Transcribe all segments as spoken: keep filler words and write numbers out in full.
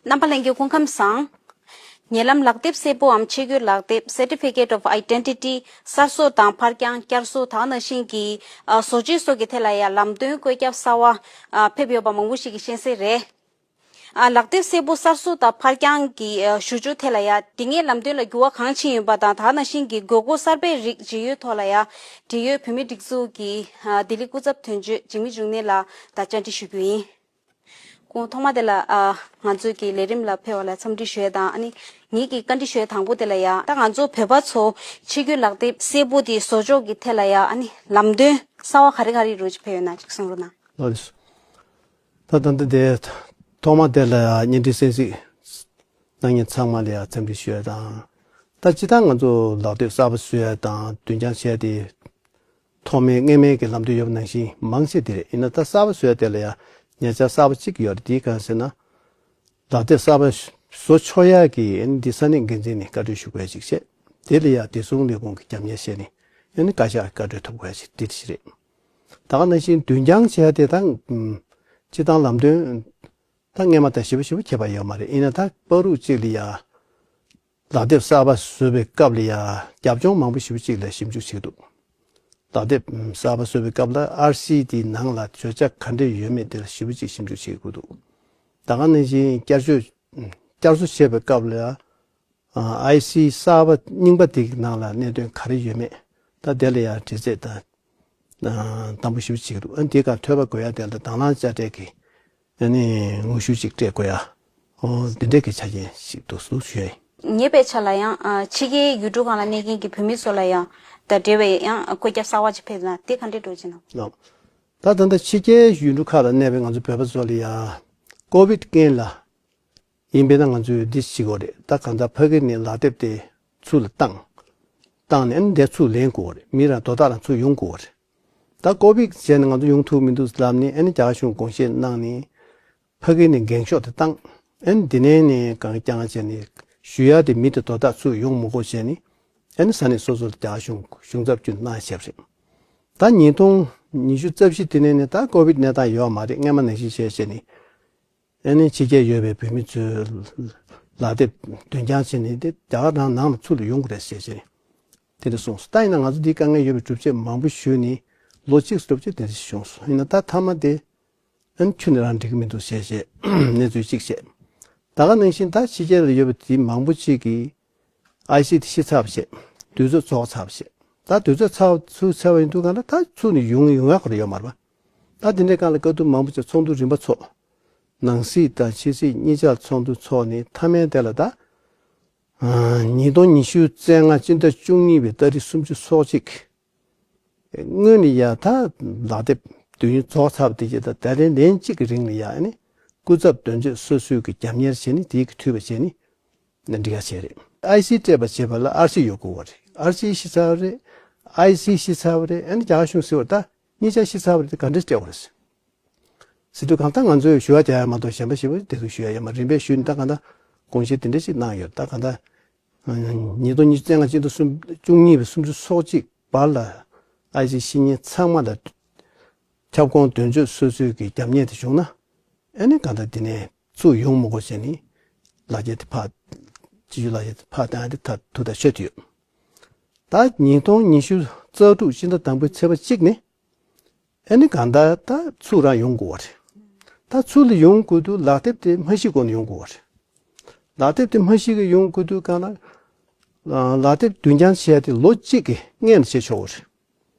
རྣམ་པ་ལྷན་རྒྱས་སྐུ་ཁམས་བཟང་། ཉེ་ལམ་ལག་དེབ་སེར་པོའམ་ཆེད་བསྐྱོད་ལག་དེབ་Certificate of Identity གསར་བཟོ་དང་ཕར་འགྱངས་བསྐྱར་བཟོ་དེ་ནང་བཞིན་གྱི་ཨ་བཟོ་བཅོས་སོགས་ཀྱི་ཐད་ལ་ཡང་ལམ་སྟོན་བཀོད་ཁྱབ་གསར་བ་ཨ་ཕེབས་ཡོད་པ་མང་པོ་ཞིག་གིས་ཤེས་གསལ་རེད། ཨ་ལག་དེབ་སེར་པོ་གསར་བཟོ་དང་ཕར་འགྱངས་ཀྱི་ཨ་ཞུ་སྦྱོར་ཐད་ལ་ཡང་དེ་སྔའི་ལམ་སྟོན་ལ་འགྱུར་བ་གང་ཕྱིན་ཡོད་པ་དང་དེ་ནང་བཞིན་གྱི་དགོས་མཁོ་གསར་པའི་རིགས་ཇི་ཡོད་ཐོག་ལ་ཡང་འབྲེལ་ཡོད་བོད་མིའི་སྒྲིག་འཛུགས་ཀྱི་ཨ་ལྡི་ལི་སྐུ་ཚབ་དོན་གཅོད་འཇིགས་མེད་འབྱུང་གནས་ལགས་དང་བཅར་འདྲི་ཞུ་རྒྱུ་ཡིན། སྐུ་ངོ་ཐོག་མ་དེ་ལ་ཨ་ང་ཚོའི་གི་ལས་རིམ་ལ་ཕེབས་པ་ལ་འཚམས་འདྲི་ཞུ་ཡ་དང་ཨ་ནི་ངེད་ཀྱི་བཀའ་འདྲི་ཞུ་ཡ་དང་པོ་དེ་ལ་ཡ་ད་ང་ཚོ་བོད་པ་ཚོ་ཆེད་བསྐྱོད་ལག་དེབ་སེར་པོ་དེ་བཟོ་ཕྱོགས་ཀྱི་ཐད་ལ་ཡ་ཨ་ནི་ལམ་སྟོན་གསར་བ་ག་རེ་ག་རེ་རོལ་ཅིག་ཕེབས་ཡོད་ན་ཅིག་གསུང་རོགས་གནང་། ལགས་སོ། ད་ད་ལྟ་དེ་ཐོག་མ་དེ་ལ་ཡ་བརྙན་འཕྲིན་གསན་གཟིགས་གནང་མཁན་ཚང་མ་ལ་ཡ་འཚམས་འདྲི་ཞུ་ཡ་དང་། ད་སྤྱིར་བཏང་ང་ཚོ་ལག་དེབ་གསར་པ་བཟོ་ཡ་དང་དུས་འགྱངས་བྱས་ཏེ། ཐོག་མའི་སྔས་མའི་གི་ལམ་སྟོན་ཡོད་པ་ནང་བཞིན་མང་ཆེ་དེ་རེད། ཡིན་ན་ད་གསར་པ་བཟོ་ཡ་དེ་ལ་ཡང་ཉེ་ཆར་གསར་པ་གཅིག་ཡོད་རེད། དེ་གང་ཟེར་ན། ལག་དེབ་གསར་པ་བཟོ་ཆོག་ཡ་གི་ཨ་ནི་འདི་ས་གནས་འགན་འཛིན་ནས་བཀའ་འཁྲོལ་ཞུ་དགོས་ཅིག་བྱས། དེ་ལ་ཡང་བདེ་སྲུང་ལས་ཁུངས་ཀྱི་རྒྱབ་གཉེར་བྱས་ནས་ཨ་ནི་བཀའ་ཤག་བཀའ་འཁྲོལ་ཐོབ་དགོས་ཅིག་དེ་ཞིག་རེད། ད་ག་ནང་བཞིན་དུས་འགྱངས་བྱས་ཏེ་ད་ཨུམ་སྤྱིར་བཏང་ལམ་སྟོན་ད་སྔས་མ་དང་ཞེ་པོ་ཞེ་པོ་ཁྱད་པར་ཡོད་མ་རེད། ཡིན་ན་ད་བར་དུ་གཅིག་ལ་ཡ། ལག་དེབ་གསར་པ་བཟོ་བའི་སྐབས་ལ་ཡ་རྒྱབ་ལྗོངས་མང་པོ་ཞེ་པོ་ཅིག་ལ་ཞིབ་འཇུག་བྱེད་ཀྱི་འདུག་ལག་དེབ་གསར་པ་བཟོ་བའི་སྐབས་ལ་ཨར་སི་དེའི་ནང་ལ་བརྗོད་བྱ་ག་འདྲས་ཡོད་མེད་དེ་ལ་ཞེ་པོ་ཅིག་ཞིབ་འཇུག་བྱེད་དགོས་འདུག་ད་ག་ནང་བཞིན་བསྐྱར་བཅོས་བསྐྱར་བཟོ་བྱེད་པའི་སྐབས་ལ་ཡ་ཨར་སི་གསར་པ་རྙིང་པ་དེ་གི་ནང་ལ་གནད་དོན་ག་རེ་ཡོད་མེད་ད་དེ་ལ་ཡ་དྲི་རྩད་དང་དང་པོ་ཞེ་པོ་བྱེད་ཀྱི་འདུག་ཨ་ནི་དེ་ག་ཐོས་པ་དགོས་ཡ་དེ་ལ་དང་བླངས་དཔྱ་ཁྲལ་གྱི་ཨ་ནི་དངོས་ཤུགས་ཅིག་སྤྲད་དགོས་ཡ། ཨོ་འདི་འདྲའི་གི་ཆ་རྐྱེན་ཞིག་འདུག་ཟུར་ཞུ་ཡ་ཡིན། ངའི་དཔེ་ཆ་ལ་ཡང་ཨ་ཕྱི་རྒྱལ་ཡུལ་གྲུ་གང་ལ་གནས་མཁན་གྱི་བོད་མི་ཚོ་ལ་ཡང་ད་འབྲེལ་བའི་ཡང་བཀོད་ཁྱབ་གསར་བ་ཅིག་ཕེབས་ན་དེ་ག་འདྲའི་འགྲོ་ཅི་ན། ལགས། ད་ད་ལྟ་ཕྱི་རྒྱལ་ཡུལ་གྲུ་ཁག་ལ་གནས་པའི་ང་ཚོ་བོད་པ་ཚོ་ལ་ཡང་ཀོ་བིད་རྐྱེན་ལ་ཡིན་པས་ན་ང་ཚོས་འདི་བྱེད་དགོས་རེད། ད་གང་ལྟར་ཕ་གི་ནས་ལག་དེབ་དེ་ཚུར་ལ་བཏང་། བཏང་ནས་ཨ་ནི་འདི་ཚུར་ལེན་དགོས་རེད། མི་རང་དོ་བདག་རང་ཚུར་ཡོང་དགོས་རེད། ད་ཀོ་བིད་བྱས་ནས་ང་ཚོ་ཡོང་ཐུབ་མི་འདུག་ལབ་ནས་ཨ་ནི་རྒྱ་གར་གཞུང་དགོངས་བཞེས་གནང་ནས་ཕ་གི་ནས་འགེངས་ཤོག་དེ་བཏང་། ཨ་ནི་འདི་ནས་ནས་གང་རྐྱང་བྱས་ནས་ཞུ་ཡ་དེ་མི་དེ་དོ་བདག་ཚུར་ཡོང་མི་དགོས་བྱས་ནས་ཨ་ནི་ས་གནས་སོ་སོ་ལ་རྒྱ་གར་གཞུང་གཞུང་ཚབ་བསྐྱོན་གནང་བྱས་པ་རེད། ད་ཉིས་སྟོང་ཉི་ཤུ་རྩ་བཞི་དེ་ནས་ནས་ད་ཀོ་བིད་གནས་སྟངས་ཡོད་མ་རེད། སྔས་མ་ནང་བཞིན་བྱས་བྱས་ནས། ཨ་ནི་ཕྱི་རྒྱལ་ཡོད་པའི་བོད་མི་ཚོའི་ལག་དེབ་དོན་རྐྱང་བྱས་ནས་དེ་རྒྱ་གར་ནང་ནང་ལ་ཚུར་ལ་ཡོང་དགོས་རེད་ཟེར་བྱས་ནས་དེ་འདྲ་གསུངས་སོང་། ད་ཡིན་ན་ང་ཚོ་འདིའི་དཀའ་ངལ་ཡོད་པའི་སྒྲུབ་བྱེད་མང་པོ་ཞུས་ནས་ལོ་གཅིག་སྒྲུབ་བྱེད་དེ་འདྲ་བྱུང་སོང་། ཡིན་ན་ད་མཐའ་མ་དེ་ཨ་ནི་ཁྱོན་ནས་རང་འགྲིག་གི་མི་འདུག་ཟེར་བྱས་གནས་ཚུལ་གཅིག་བཤད། ད་ག་ནང་བཞིན་ད་ཕྱི་རྒྱལ་ལ་ཡོད་པའི་དེ་མང་པོ་གཅིག་གིས་ཨའི་སི་དེ་ཤི་ཚར་བ་བྱས། དུས་ཚོད་རྫོགས་ཚར་བ་བྱས། ད་དུས་ཚོད་ཚར་ཚུར་ཚར་བ་ཡིན་དུས་གང་ལ་ད་ཚུར་ནས་ཡོང་ཡོང་ཡག་ཁོ་ར་ཡོད་མ་རེད་པ། ད་དེ་འདྲའི་སྒང་ལ་དཀའ་སྡུག་མང་པོ་བྱས། ཚོགས་འདུ་རིམ་པ་ཚོགས། ནང་སྲིད་དང་ཕྱི་སྲིད་གཉིས་ཆར་ཚོགས་འདུ་ཚོགས་ནས་མཐའ་མའི་དེ་ལ་ད་ཉིས་སྟོང་ཉི་ཤུ་རྩ་ལྔ་སྤྱི་ཟླ་བཅུ་གཉིས་པའི་ཏ་རིག་སུམ་ཅུ་སོ་གཅིག་སྔོན་ནས་ཡ་ད་ལག་དེབ་དུས་ཡུན་རྫོགས་ཚར་བ་དེ་རྗེས་ད་ད་ལན་ལན་གཅིག་གི་རིང་ལ་ཡ་ཨ་ནི་སྐུ་ཚབ་དོན་གཅོད་སོ་སོའི་གི་རྒྱབ་གཉེར་བྱས་ནས་དེའི་གི་འཐུས་པ་བྱས་ནས་འགྲིག་ཡ་བྱས་རེད། ཨའི་སི་སྤྲད་པ་བྱས་པ་ལ་ཨར་སི་ཡོད་དགོས་པ་རེད། ཨར་སི་ཤི་ཚར་བ་རེད། ཨའི་སི་ཤི་ཚར་བ་རེད། ཨ་ནི་རྒྱ་གར་གཞུང་ཟེར་བ་ད་གཉིས་ཆ་ཤི་ཚར་བ་རེད། དེ་ག་འདྲས་སྤྲད་དགོས་རེད། ཟེར་དུས་གང་ལྟར་ང་ཚོས་ཞུ་བ་རྒྱག་ཡ་མ་གཏོགས་གཞན་པ་ཞེ་པོ་དེ་ཚོ་ཞུ་ཡ་ཡོད་མ་རེད། རིམ་པས་ཞུས་ནས་ད་གང་ལྟར་དགོངས་བཞེས་དེ་འདྲ་ཞིག་གནང་ཡོད། ད་གང་ལྟར་ཉིས་སྟོང་ཉི་ཤུ་རྩ་ལྔ་སྤྱི་ཟླ་གསུམ་བཅུ་གཉིས་པའི་སུམ་ཅུ་སོ་གཅིག་བར་ལ་ཨའི་སི་ཤི་མཁན་ཚང་མ་ལ་ཁྱབ་ཁོངས་དོན་གཅོད་སོ་སོའི་གི་རྒྱབ་གཉེར་དེ་བྱུང་ན་ཨ་ནི་གང་ལྟར་དེ་ནས་ཚུར་ཡོང་མི་དགོས་བྱས་ནས་ལག་འཁྱེར་དེ་ཕར་སྤྱི་སྤྱོད་ལག་འཁྱེར་དེ་ཕར་བཏང་ཡ་དེ་ད་ཐུགས་ཐག་ཆོད་དུ་ཡོད། ད་ཉིས་སྟོང་ཉི་ཤུ་རྩ་དྲུག་སྤྱི་ཟླ་དང་པོའི་ཚེས་པ་གཅིག་ནས་ཨ་ནི་གང་ལྟར་ད་ཚུར་རང་ཡོང་དགོས་པ་རེད། ད་ཚུར་ལ་ཡོང་དགོས་དུས་ལག་དེབ་དེ་མ་ཤི་གོང་ནས་ཡོང་དགོས་པ་རེད། ལག་དེབ་དེ་མ་ཤི་གི་ཡོང་དགོས་དུས་གང་ལ་ལག་དེབ་དུས་འགྱངས་བྱས་ཏེ་ལོ་གཅིག་གི་སྔོན་ལ་བྱེད་ཆོག་པ་རེད།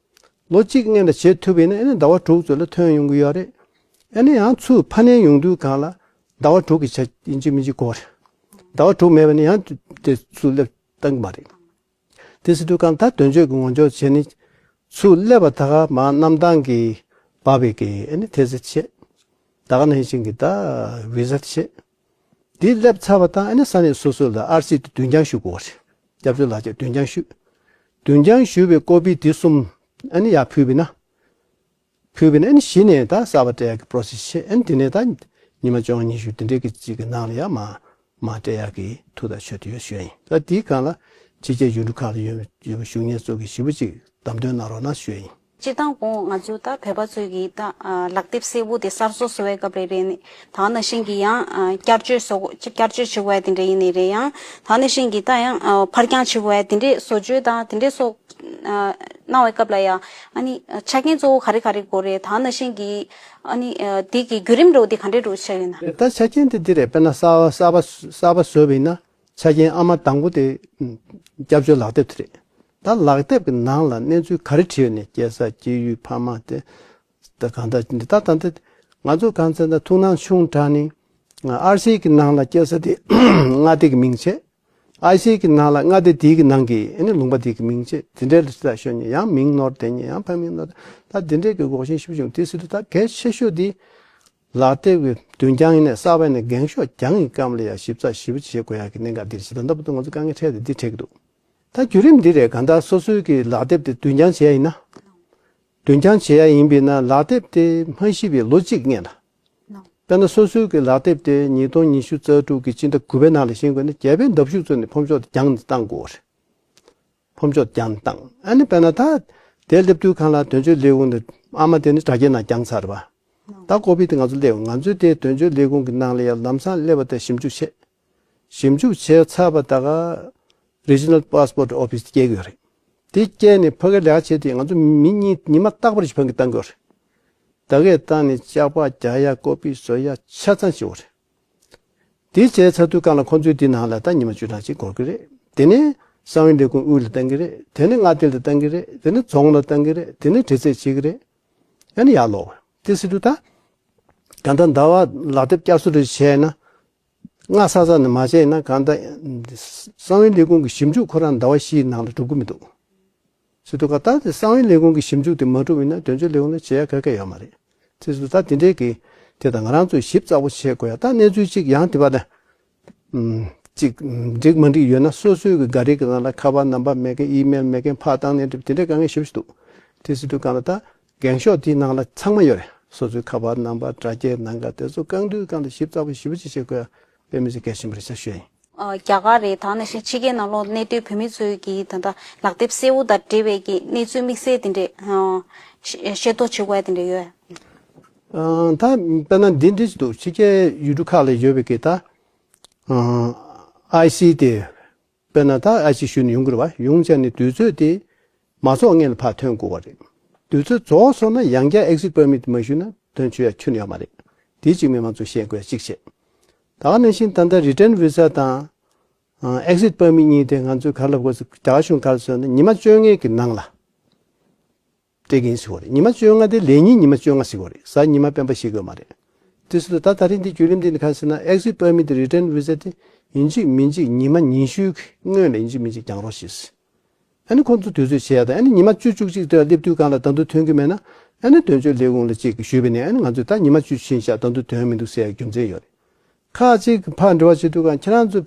ལོ་གཅིག་སྔོན་ལ་བྱེད་ཐུབ་པ་ཡིན་ན་ཨ་ནི་ཟླ་བ་དྲུག་ཙམ་ལ་ཐོན་ཡོང་གི་ཡོད་རེད། ཨ་ནི་ཡང་ཚུར་ཕར་ལན་ཡོང་དུས་གང་ལ་ཟླ་བ་དྲུག་གི་ཆ་ཡིན་གཅིག་མིན་གཅིག་འགོར་རེད། ཟླ་བ་དྲུག་མེད་པ་ནི་ཡང་དེ་ཚུར་སླེབས་བཏང་གི་མ་རེད། དེ་ཟེར་དུས་གང་ལྟར་དོན་གཅོད་ཀྱི་ངོ་སྦྱོར་བྱས་ནས་ཚུར་སླེབས་པ་ད་ག་མ་གནམ་ཐང་གི་བབས་པའི་གི་ཨ་ནི་ཐེ་ཟེར་བྱེད། ད་ག་ནང་བཞིན་གྱི་ད་བི་ཟ་བྱེད། དེ་སླེབས་ཚར་བ་དང་ཨ་ནི་ས་གནས་སོ་སོ་ལ་ཨར་སི་དེ་དུས་འགྱངས་ཞུ་དགོས་པ་རེད། སྐྱབས་བཅོལ་ལག་འཁྱེར་དུས་འགྱངས་ཞུ། དུས་འགྱངས་ཞུས་པའི་ཀོ་པི་དེ་གསུམ་ཨ་ནི་ཡར་ཕུལ་བ་ཡིན་ན། ཕུལ་བ་ཡིན་ན་ཨ་ནི་གཞི་ནས་ད་གསར་པ་སྤྲད་ཡག་གི་པོ་རོ་སེ་སི་བྱེད། ཨ་ནི་དེ་ནས་ད་ཉི་མ་བཅོ་ལྔ་ཉི་ཤུ་དེ་འདྲའི་གི་གཅིག་གི་ནང་ལ་ཡང་མ་མ་སྤྲད་ཡག་གི་ཐུགས་ཐག་ཆོད་དུ་ཡོད་ཞུ་ཡ་ཡིན། ད་དེའི་སྒང་ལ་ཕྱི་རྒྱལ་ཡུལ་གྲུ་ཁག་ལ་ཡོད་ཡོད་པའི་གཞུང་གཉེར་ཚོ་གིས་ཞེ་པོ་ཅིག་བདམས་ཐོན་གནང་རོགས་གནང་ཞུ་ཡ་ཡིན། སྤྱིར་བཏང་གོང་ང་ཚོ་ད་བོད་པ་ཚོས་ཀྱིས་ད་ཨ་ལག་དེབ་གསལ་པོ་དེ་གསར་བཟོ་བཟོ་བའི་སྐབས་རེ་རེ་ནས་ད་ནང་བཞིན་གྱི་ཡང་ཨ་བསྐྱར་བཅོས་བཟོ་དགོས་བསྐྱར་བཅོས་བྱེད་དགོས་ཡ་དེ་འདྲ་ཡིན་ནའི་རེད། ཡང་ད་ནང་བཞིན་གྱི་ད་ཡང་ཨ་ཕར་འགྱངས་བྱེད་དགོས་ཡ་དེ་འདྲས་བཟོ་བཅོས་དང་དེ་འདྲས་སོགས་ཨ་གནང་བའི་སྐབས་ལ་ཡང་ཨ་ནི་ཆ་རྐྱེན་གཙོ་བོ་ག་རེ་ག་རེ་དགོས་རེད། ད་ནང་བཞིན་གྱི་ཨ་ནི་ཨ་དེ་གི་བརྒྱུད་རིམ་འདྲ་བོ་དེ་ག་འདྲས་འདྲ་བོ་ཆགས་ཡོད་ན། ད་ཆ་རྐྱེན་དེ་འདི་རེད། དཔེར་ན་གསར་པ་གསར་པ་གསར་པ་བཟོས་པ་ཡིན་ན། ཆ་རྐྱེན་ཨ་མ་དང་པོ་དེ་སྐྱབས་བཅོལ་ལག་དེབ་དེ་རེད། ད་ལག་དེབ་ཀྱི་ནང་ལ་གནས་ཚུལ་ག་རེ་བྲིས་ཡོད་ནས་སྐྱེས་ས་སྐྱེས་ཡུལ་ཕ་མ་དེ་ད་གང་ལྟར་འདི་ད་ད་འདི་ང་ཚོ་གང་ཚེ་ད་ཐུགས་སྣང་ཆུང་དྲགས་ནས་ཨར་སི་གི་ནང་ལ་སྐྱེས་ས་དེ་མངའ་སྡེ་གི་མིང་བྱས། ཨར་སི་གི་ནང་ལ་མངའ་སྡེ་དེའི་གི་ནང་གི་ཨ་ནི་ལུང་པ་དེའི་གི་མིང་བྱས། དེ་འདྲའི་ལ་ཤོད་ཉེ་ཡང་མིང་ནོར་དེ་ཉེ་ཡང་ཕ་མིང་ནོར། ད་དེ་འདྲའི་གི་འགོག་རྐྱེན་ཞིབ་བྱུང་དེ་སྲིད་དུ་ད་གལ་ཆེ་ཤོས་དེ་ལག་དེབ་ཀྱི་བསྡུ་རྐྱང་ཡིན་ནའི་གསར་པ་ཡིན་ནའི་འགེངས་ཤོག་རྒྱང་གི་སྐམ་ལ་ཡང་ཞིབ་ཚགས་ཞིབ་པོ་བྱེད་དགོས་ཡག་གི་གནད་འགག་འདིར་ཞེ་དྲག་འདབ་ཏུ་ང་ཚོ་དཀའ་ངལ་འཕྲད་དེ་འདི་འཕྲད་ཀྱི་འདུག་ད་བརྒྱུད་རིམ་འདི་རེད། གང་ལྟར་སོ་སོའི་གི་ལག་དེབ་དེ་བསྡུ་རྐྱང་བྱས་ཡིན་ན། བསྡུ་རྐྱང་བྱེད་ཡ་ཡིན་པས་ན་ལག་དེབ་དེ་མ་ཤི་བའི་ལོ་གཅིག་སྔོན་ལ། དཔེར་ན་སོ་སོའི་གི་ལག་དེབ་དེ་ཉིས་སྟོང་ཉི་ཤུ་རྩ་དྲུག་གི་སྤྱི་ཟླ་དགུ་པའི་ནང་ལ་ཤེས་དགོས་ན་རྒྱལ་པོའི་འདབ་གཞུག་ཚོ་ནས་ཕོམ་ཤོག་དེ་རྒྱང་བཏང་དགོས་རེད། ཕོམ་ཤོག་རྒྱང་བཏང་། ཨ་ནི་དཔེར་ན་ད་དེ་སླེབས་དུས་གང་ལ་དོན་གཅོད་ལས་ཁུངས་དེ་ཨ་མ་དེ་ནི་དྲ་རྒྱའི་ནང་རྒྱང་ཚར་བ། ད་ཀོ་པི་དེ་ང་ཚོ་སླེབས། ང་ཚོས་དེ་དོན་གཅོད་ལས་ཁུངས་ཀྱི་ནང་ལ་ཡང་ལམ་སང་སླེབས་པ་དེ་ཞིབ་འཇུག་བྱས། ཞིབ་འཇུག་བྱས་ཚར་བ་ད་ག་Regional Passport Office་དེ་སྐྱེལ་གྱི་ཡོད་རེད། དེ་སྐྱེལ་ནས་ཕ་གིར་ལས་ཀ་བྱས་དུས་ང་ཚོ་མི་གཉིས་ཉི་མ་རྟག་པར་ཞིག་ཕ་གིར་བཏང་གི་ཡོད་རེད། ད་གས་བཏང་ནས་ལྕགས་པགས་རྒྱག་ཡ་ཀོ་པི་བཟོ་ཡ་ཆ་ཚང་བྱེད་དགོས་རེད། དེ་བྱས་ཚར་དུས་གང་ལ་ཁོ་ཚོས་དེ་ནང་ལ་ད་ཉི་མ་བཅུ་གྲངས་ཅིག་འགོར་གི་རེད། དེ་ནས་གསང་བའི་ལས་ཁུངས་དབུས་ལ་བཏང་གི་རེད། དེ་ནས་མངའ་སྡེ་ལ་བཏང་གི་རེད། དེ་ནས་རྫོང་ལ་བཏང་གི་རེད། དེ་ནས་འདྲི་རྩད་བྱེད་ཀྱི་རེད། ཨ་ནི་ཡར་ལོག་དེ་སྲིད་དུ་ད་གང་ལྟར་ཟླ་བ་ལག་དེབ་བསྐྱར་བཟོ་རེ་བྱས་ན། སྔ་ས་ས་ནས་མ་བྱས་ན་གང་ལྟར་གསང་བའི་ལས་ཁུངས་ཀྱི་ཞིབ་འཇུག་ཁོ་རང་ཟླ་བ་བཞིའི་ནང་ལ་འགྲུབ་ཀྱི་མི་འདུག་སྲིད་དུ་ག་ད་དེ་གསང་བའི་ལས་ཁུངས་ཀྱི་ཞིབ་འཇུག་དེ་མ་གྲུབ་ཡིན་ན་དོན་གཅོད་ལས་ཁུངས་ལ་བྱེད་ཡ་ག་གེ་ཡོད་མ་རེད། དེ་ཚོ་ད་དེ་འདྲའི་གི་དེ་དང་ང་རང་ཚོས་ཞིབ་ཚགས་པོ་བྱེད་དགོས་ཡ། ད་གནས་ཚུལ་གཅིག་ཡང་དེ་བ་ད་ཨམ་གཅིག་འགྲིག་མ་འགྲིག་ཡོད་ན་སོ་སོའི་གི་ག་རེ་གི་ནང་ལ་ཁ་པར་ནམ་བར་མེད་མཁན། ཨི་མེལ་མེད་མཁན། ཕར་བཏང་ནས་འགྲིག་དེ་འདྲའི་དཀའ་ངལ་ཞེ་པོ་ཞིག་འདུག་དེ་སྲིད་དུ་གང་ལ་ད་འགེངས་ཤོག་དེའི་ནང་ལ་ཚང་མ་ཡོད་རེད། སོ་སོའི་ཁ་པར་ནམ་བར་དྲ་རྒྱའི་ནང་ག་དེ་ཚོ་གང་དུས་གང་དུ་ཞིབ་ཚགས་པོ་ཞེ་པོ་ཅིག་བྱེད་དགོས་ཡ་དཔེ་མི་སྲིད་གལ་ཆེན་པོ་རེད་ཤག་ཞུ་ཡ་ཡིན། ཨ་རྒྱ་གར་རེད། ད་ནང་བཞིན་ཕྱི་རྒྱལ་ནང་ལོགས་གནས་སྡོད་བོད་མི་ཚོའི་གི་ད་ལྟ་ལག་དེབ་གསལ་པོ་དང་འབྲེལ་བའི་གི་གནས་ཚུལ་དམིགས་བསལ་དེ་འདྲས་ཨ་ཤེས་ཤེས་རྟོགས་བྱེད་དགོས་ཡ་དེ་འདྲས་ཡོད། ཨ་ད་དཔེར་ན་འདི་འདྲས་ཞིག་འདུག་ཕྱི་རྒྱལ་ཡུལ་གྲུ་ཁག་ལ་ཡོད་པའི་གི་ད་ཨ་ཨའི་སི་དེ་དཔེར་ན་ད་ཨའི་སི་ཞུས་ནས་ཡོང་གི་རེད་བ། ཡོང་བྱས་ནས་དུས་ཚོད་དེ་མ་རྫོགས་སྔོན་ལ་ཕར་ཐོན་དགོས་པ་རེད། དུས་ཚོད་རྫོགས་སོང་ན་ཡང་བསྐྱར་Exit Permit་མ་ཞུས་ན་དོན་ཆོད་ཡ་ཁྱོན་ཡོད་མ་རེད། དེ་གཅིག་མི་མང་ཚོས་ཤེས་དགོས་གཅིག་བྱས། ད་ག་ནང་བཞིན་ད་ལྟ་Return Visa་དང་Exit Permit་གཉིས་དེ་ང་ཚོས་ག་རེ་ལབ་དགོས་ཟེར་རྒྱ་གར་གཞུང་ག་རེ་ཟེར་ན་ཉི་མ་བཅོ་ལྔའི་གི་ནང་ལ་སྤྲད་མཁན་ཞིག་དགོས་རེད། ཉི་མ་བཅོ་ལྔ་དེ་ལས་ཉིན་ཉི་མ་བཅོ་ལྔ་ཞིག་དགོས་རེད། གཟའ་ཉི་མ་སྤེན་པ་ཞིག་དགོས་མ་རེད། དེ་སྲིད་དུ་ད་ད་རིང་འདི་བརྒྱུད་རིམ་འདི་ནི་ག་རེ་ཟེར་ན་Exit Permit་དེ་Return Visa་དེ་ཡིན་གཅིག་མིན་གཅིག་ཉི་མ་ཉི་ཤུའི་སྔོན་ལ་ཡིན་གཅིག་མིན་གཅིག་རྒྱག་རོགས་ཞེས། ཨ་ནི་ཁོང་ཚོ་དུས་ཚོད་བྱས་ཡ་དང་། ཨ་ནི་ཉི་མ་བཅུ་བཅུ་གཅིག་དེ་སླེབས་དུས་གང་ལ་ད་དུང་ཐོན་གྱི་མེད་ན། ཨ་ནི་དོན་གཅོད་ལས་ཁུངས་ལ་གཅིག་གིས་ཞུས་པ་ནས། ཨ་ནི་ང་ཚོས་ད་ཉི་མ་བཅུ་ཕྱིན་ཤག་ད་དུང་ཐོན་མི་འདུག་ཟེར་ཡ་རྒྱུ་མཚན་ཡོད་རེད། ཁག་ཅིག་གིས་ཕར་འབྲེལ་བ་བྱེད་དུས་གང་ཁྱེད་རང་ཚོ་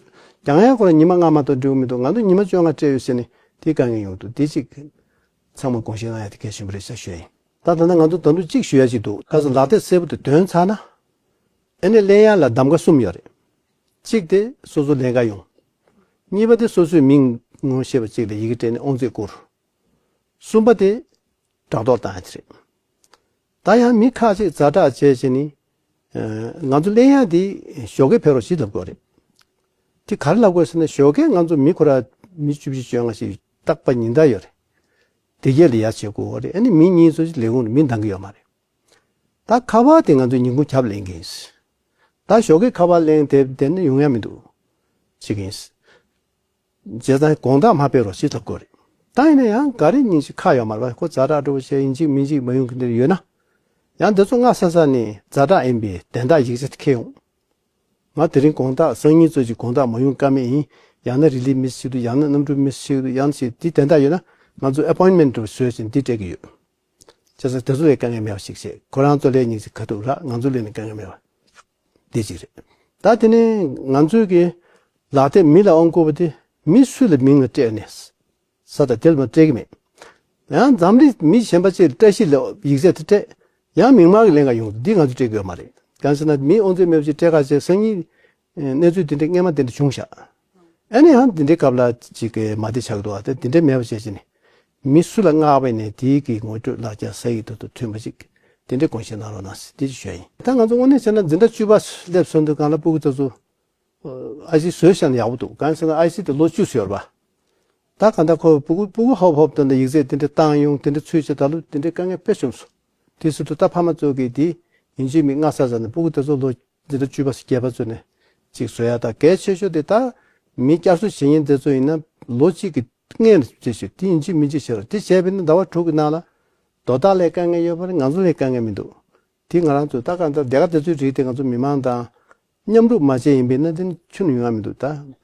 རྒྱག་ཡ་ཁོ་རང་ཉི་མ་ལྔ་མ་གཏོགས་འགྲིག་གི་མི་འདུག་ང་ཚོ་ཉི་མ་བཅོ་ལྔ་སྤྲད་ཡོད་ཟེར་ནས་དེ་དཀའ་ངལ་ཡོང་གི་འདུག་དེ་གཅིག་ཚང་མ་དགོངས་བཞེས་གནང་ཡ་དེ་གལ་ཆེན་པོ་རེད་ཤག་ཞུ་ཡ་ཡིན། ད་ད་ལྟ་ང་ཚོ་ད་དུང་གཅིག་ཞུ་ཡ་ཅིག་འདུག་ཁ་སང་ལག་དེབ་གསལ་པོ་དེ་ཐོན་ཚར་ན། ཨ་ནི་ལེན་ཡ་ལ་གདམ་ག་གསུམ་ཡོད་རེད། གཅིག་དེ་སོ་སོ་ལེན་ག་ཡོང་། གཉིས་པ་དེ་སོ་སོའི་མིང་ངོ་ཤེས་པ་གཅིག་ལ་ཡི་གེ་སྤྲད་ནས་དབང་ཚད་བསྐུར། གསུམ་པ་དེ་སྦྲག་ཐོག་བཏང་ཡ་དེ་རེད། ད་ཡང་མི་ཁག་ཅིག་ཛ་དྲག་བྱས་བྱས་ནི། ཨ་ང་ཚོ་ལེན་ཡ་དེ་ཞོགས་ཀས་ཕེབས་རོགས་ཞེས་ལབ་དགོས་རེད། དེ་ག་རེ་ལབ་དགོས་ཟེར་ན་ཞོགས་ཀས་ང་ཚོ་མི་ཁོ་ར་མི་བཅུ་བཞི་བཅོ་ལྔ་ཞིག་རྟག་པ་ཉིན་ལྟར་ཡོད་རེད། དེ་གས་ལ་ཡ་བྱེད་དགོས་རེད། ཨ་ནི་མི་གཉིས་ཚོ་ཞིག་ལས་ཁུངས་ལ་མི་འདང་གི་ཡོད་མ་རེད། ད་ཁ་པར་དེ་ང་ཚོས་ཉིན་གུང་ཆབ་ལེན་གི་ཡིན། ད་ཞོགས་ཀས་ཁ་པར་ལེན་དེ་དེ་ནི་ཡོང་ཡ་མི་འདུག་ཅིག་ཡིན། བྱས་ཙང་དགོང་དག་མ་ཕེབས་རོགས་ཞེས་ལབ་དགོས་རེད། ད་ཡིན་ན་ཡང་ག་རེ་ཉིན་ཞིག་ཁག་ཡོད་མ་རེད་པ། ཁོ་ཛ་དྲག་འགྲོ་བ་བྱས་ཡིན་གཅིག་མིན་གཅིག་མ་ཡོང་གི་འདིར་ཡོད་ན། ཡང་འདི་ཚོ་སྔ་ས་ས་ནས་ཛ་དྲག་ཡིན་པའི་དན་རྟགས་ཡིག་ཆ་དེ་འཁྱེར་ཡོང་། ང་དེ་རིང་དགོང་དག་སང་ཉིན་ཚོ་ཅིག་དགོང་དག་མ་ཡོང་ཀ་མེད་ཡིན། ཡང་ན་རི་ལི་མི་སི་ཞིག་འདུག་ཡང་ན་གནམ་གྲུ་མི་སི་ཞིག་འདུག་ཡང་ཞིག་འདི་དན་རྟགས་ཡོད་ན་ང་ཚོ་ཨེ་པོའིན་མེན་འདྲ་བོ་བཟོས་ཟིན་འདི་སྤྲད་ཀྱི་ཡོད། བྱས་ཙང་དེ་ཚོ་ལས་དཀའ་ངལ་མེད་པ་ཞིག་བྱས། ཁོ་རང་ཚོ་ལས་ཉིན་ཞིག་ཁ་ཐུག་རག་ང་ཚོ་ལས་ནི་དཀའ་ངལ་མེད་པ། འདི་གཅིག་རེད། ད་དེ་ནས་ང་ཚོའི་གི་ལག་དེབ་མི་ལ་དབང་བསྐུར་བ་དེ་མི་སུ་ལ་མིང་ལ་སྤྲད་ནས་ས་དང་དེ་ལ་མ་སྤྲད་གི་མེད། ཡང་འཛམ་གླིང་མི་གཞན་པ་ཅིག་ལ་བཀྲ་ཤིས་ལ་ཡིག་ཚད་དེ་སྤྲད། ཡང་མིང་མང་གི་ལེན་ག་ཡོང་འདི་ང་ཚོ་སྤྲད་གི་ཡོད་མ་རེད། གང་ཟེར་ན་མི་དབང་ཚད་མེད་པ་ཅིག་སྤྲད་ག་བྱས་སང་ཉིན་གནས་ཚུལ་དེ་འདྲ་སྔས་མ་དེ་འདྲ་བྱུང་ཤག་ཨ་ནི་ཡང་དེ་འདྲའི་སྐབས་ལ་ཅིག་གི་མ་བདེ་ཆགས་འདུག་ཨ་དེ་དེ་འདྲ་མེད་པ་བྱས་ཅི་ནས་ མི་སུ་ལ་མངགས་པ་ཡིན་ནའི་དེའི་གི་ངོ་སྤྲོད་ལག་ཆ་ས་ཡིག་ཏུ་མཐུན་པ་ཅིག་དེ་འདྲའི་དགོངས་བཞེས་གནང་རོགས་གནང་ཟེར་དེ་ཅིག་ཞུ་ཡ་ཡིན། ད་ང་ཚོ་དངོས་གནས་བྱས་ན་འཛིན་གྲྭ་བཅུ་པ་སླེབས་སོང་དུས་སྒང་ལ་སྤུ་གུ་དེ་ཚོ་ཨའི་སི་བཟོས་བཞག་ན་ཡག་པོ་འདུག་གང་ཟེར་ན་ཨའི་སི་དེ་ལོ་བཅུ་ཙམ་ཡོད་རེད་པ། ད་གང་ལྟར་ཁོ་སྤུ་གུ་སྤུ་གུ་ཧོབ་ཧོབ་དང་ཡིག་ཚད་དེ་འདྲ་བཏང་ཡོང་དེ་འདྲ་ཚུལ་བྱེད་ད་ལོ་དེ་འདྲའི་དཀའ་ངལ་དཔེ་བྱུང་སོང་། དེ་ཟེར་དུས་ད་ཕ་མ་ཚོ་གིས་དེ་ཡིན་གཅིག་མིན་གཅིག་སྔ་ས་ས་ནས་སྤུ་གུ་དེ་ཚོ་ལོ་འདི་འདྲ་བཅུ་པ་བརྒྱད་པ་ཚོ་ནས་ཅིག་བཟོ་ཡ་ད་གལ་ཆེ་ཤོས་དེ་ད་མི་བསྐྱར་གསོ་བྱེད་མཁན་དེ་ཚོ་ཡིན་ན་ལོ་གཅིག་གི་སྔོན་ལ་བྱེད་ཤོག་དེ་ཡིན་གཅིག་མིན་གཅིག་བྱེད་རོགས། དེ་བྱས་པས་ན་ཟླ་བ་དྲུག་གི་ནང་ལ་དོ་བདག་ལ་དཀའ་ངལ་ཡོད་པ་རེད། ང་ཚོ་ལ་དཀའ་ངལ་མི་འདུག་དེ་ང་རང་ཚོ་ད་གང་ལྟར་སྡེ་ཁག་དེ་ཚོའི་རིགས་དེ་ང་ཚོ་མི་མང་དང་མཉམ་རུབ་མ་བྱས་ཡིན་པས་ན་དེ་ཁྱོན་ནས་ཡོང་ཡ་མི་འདུག་ད།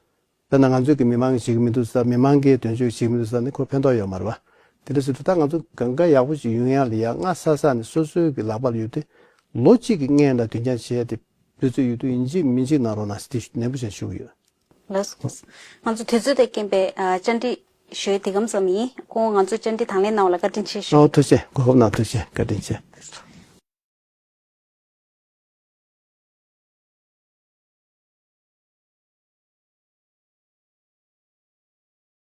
དཔེར་ན་ང་ཚོས་ཀྱི་མི་མང་གིས་བྱེད་ཀྱི་མི་འདུག་ཟེར། མི་མང་གིས་དོན་གཅོད་བྱེད་ཀྱི་མི་འདུག་ཟེར་ནི་ཁོ་ཕན་ཐོགས་ཡོད་མ་རེད་པ། དེ་འདྲ་ཟེར་དུས་ད་ང་ཚོ་གང་ག་ཡག་པོ་ཞིག་ཡོང་ཡ་ལ་ཡ་སྔ་ས་ས་ནས་སོ་སོའི་གི་ལག་པ་ལ་ཡོད་དེ་ལོ་གཅིག་གི་སྔོན་ལ་དོན་རྐྱང་བྱེད་ཡ་དེ་འབད་རྩོལ་ཡོད་དུས་ཡིན་གཅིག་མིན་གཅིག་གནང་རོགས་གནང་ཟེར་དེ་ནན་པོ་བྱས་ཞུ་གི་ཡོད། ལགས་སོ། ང་ཚོ་དུས་ཚོད་དང་རྐྱེན་པས་ཨ་བཅར་འདྲི་ཞུ་ཡ་དེ་གམ་ཙམ་ཡིན། ཁོང་ང་ཚོ་བཅར་འདྲི་དང་ལེན་གནང་བ་ལ་བཀའ་དྲིན་ཆེ་ཞུ། ཨོ་ཐུགས་རྗེ་ཆེ། གོ་སྐབས་གནང་ཐུགས་རྗེ་ཆེ། བཀའ་དྲིན་ཆེ།